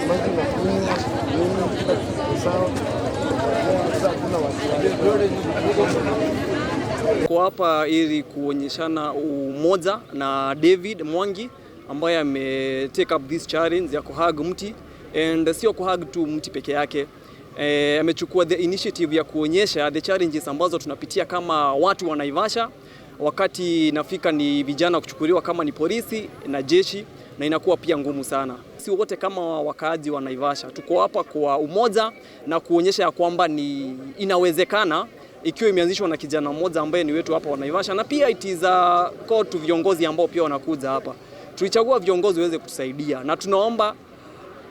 Maji nakunywa nini, kila kitu sawa, sasa hakuna wasiwasi. Kwa hapa ili kuonyeshana umoja na David Mwangi ambaye ame take up this challenge ya kuhug mti, and sio kuhug tu mti peke yake. Amechukua the initiative ya kuonyesha the challenges ambazo tunapitia kama watu wa Naivasha, wakati nafika ni vijana kuchukuliwa kama ni polisi na jeshi, na inakuwa pia ngumu sana. Si wote kama wakaaji wa Naivasha tuko hapa kwa umoja na kuonyesha ya kwamba ni inawezekana ikiwa imeanzishwa na kijana mmoja ambaye ni wetu hapa wa Naivasha, na pia it is a call to viongozi ambao pia wanakuja hapa. Tulichagua viongozi waweze kutusaidia na tunaomba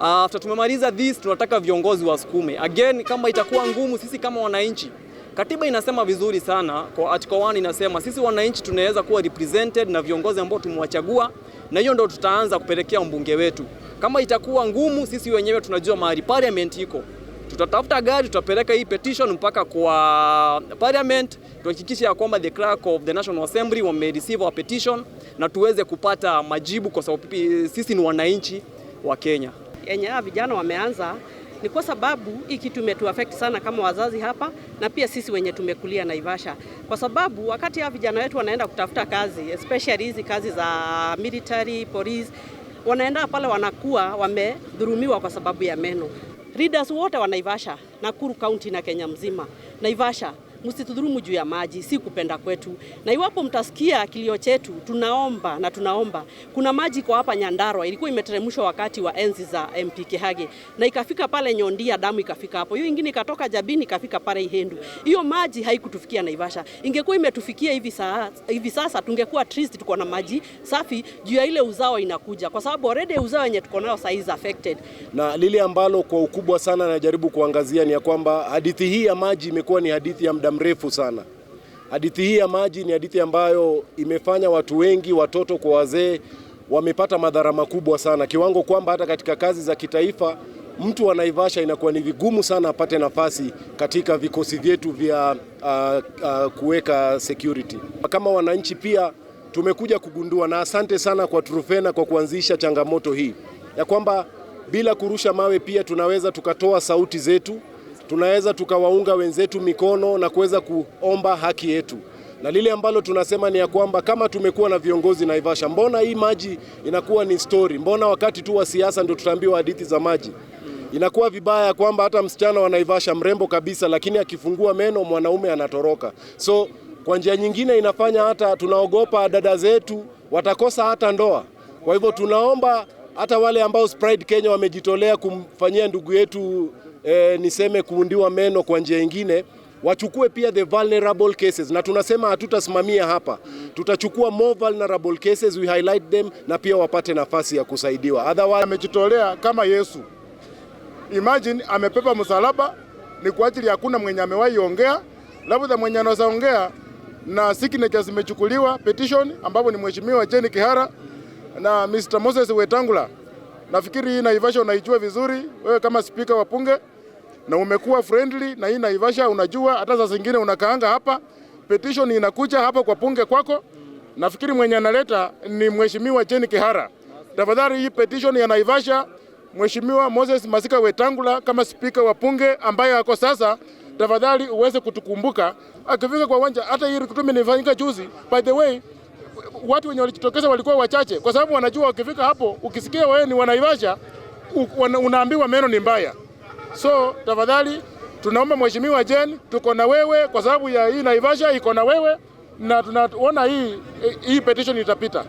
after tumemaliza this, tunataka viongozi wasukume again. Kama itakuwa ngumu, sisi kama wananchi, katiba inasema vizuri sana kwa article 1 inasema sisi wananchi tunaweza kuwa represented na viongozi ambao tumewachagua, na hiyo ndio tutaanza kupelekea mbunge wetu. Kama itakuwa ngumu, sisi wenyewe tunajua mahali parliament iko, tutatafuta gari, tutapeleka hii petition mpaka kwa parliament, tuhakikishe ya kwamba the clerk of the National Assembly wame receive our petition na tuweze kupata majibu, kwa sababu sisi ni wananchi wa Kenya. Yenye hawa vijana wameanza ni kwa sababu hii kitu imetu affect sana kama wazazi hapa na pia sisi wenye tumekulia Naivasha, kwa sababu wakati hawa vijana wetu wanaenda kutafuta kazi, especially hizi kazi za military, police, wanaenda pale wanakuwa wamedhulumiwa kwa sababu ya meno. Leaders wote wa Naivasha, Nakuru County na Kenya mzima, Naivasha msitudhulumu juu ya maji, si kupenda kwetu. Na iwapo mtasikia kilio chetu, tunaomba na tunaomba. Kuna maji kwa hapa Nyandarua ilikuwa imeteremshwa wakati wa enzi za MP Kihage na ikafika pale Nyondia, damu ikafika hapo. Hiyo ingine ikatoka Jabini ikafika pale Ihendu. Hiyo maji haikutufikia Naivasha. Ingekuwa imetufikia hivi sasa tungekuwa at least tuko na maji safi juu ya ile uzao inakuja, kwa sababu already uzao wenye tuko nao sasa is affected. Na lile ambalo kwa ukubwa sana najaribu kuangazia ni ya kwamba hadithi hii ya maji imekuwa ni hadithi ya muda mrefu sana. Hadithi hii ya maji ni hadithi ambayo imefanya watu wengi, watoto kwa wazee, wamepata madhara makubwa sana, kiwango kwamba hata katika kazi za kitaifa mtu wa Naivasha inakuwa ni vigumu sana apate nafasi katika vikosi vyetu vya kuweka security. Kama wananchi pia tumekuja kugundua, na asante sana kwa Truphena kwa kuanzisha changamoto hii ya kwamba bila kurusha mawe pia tunaweza tukatoa sauti zetu, tunaweza tukawaunga wenzetu mikono na kuweza kuomba haki yetu. Na lile ambalo tunasema ni ya kwamba kama tumekuwa na viongozi Naivasha, mbona hii maji inakuwa ni story? Mbona wakati tu wa siasa ndio tutaambiwa hadithi za maji? Inakuwa vibaya kwamba hata msichana wa Naivasha mrembo kabisa, lakini akifungua meno mwanaume anatoroka. So kwa njia nyingine inafanya hata tunaogopa dada zetu watakosa hata ndoa. Kwa hivyo tunaomba hata wale ambao Pride Kenya wamejitolea kumfanyia ndugu yetu niseme kuundiwa meno kwa njia nyingine, wachukue pia the vulnerable cases, na tunasema hatutasimamia hapa, tutachukua more vulnerable cases, we highlight them na pia wapate nafasi ya kusaidiwa. Otherwise, amejitolea kama Yesu. Imagine amebeba msalaba ni kwa ajili hakuna mwenye amewahi ongea, labda mwenye anaweza ongea na signatures zimechukuliwa petition, ambapo ni Mheshimiwa Jane Kihara na Mr. Moses Wetangula. Nafikiri hii Naivasha unaijua vizuri wewe kama spika wa bunge, na umekuwa friendly na hii Naivasha unajua, hata saa zingine unakaanga hapa, petition inakuja hapa kwa bunge kwako. Nafikiri mwenye analeta ni Mheshimiwa Jane Kihara. Tafadhali hii petition ya Naivasha, Mheshimiwa Moses Masika Wetangula kama spika wa bunge ambaye ako sasa, tafadhali uweze kutukumbuka akifika kwa uwanja. Hata hii recruitment ilifanyika juzi, by the way, watu wenye walijitokeza walikuwa wachache, kwa sababu wanajua wakifika hapo, ukisikia wewe ni wanaivasha unaambiwa meno ni mbaya. So tafadhali tunaomba Mheshimiwa Jane, tuko na wewe kwa sababu ya hii Naivasha iko na wewe, na tunaona hii petition itapita.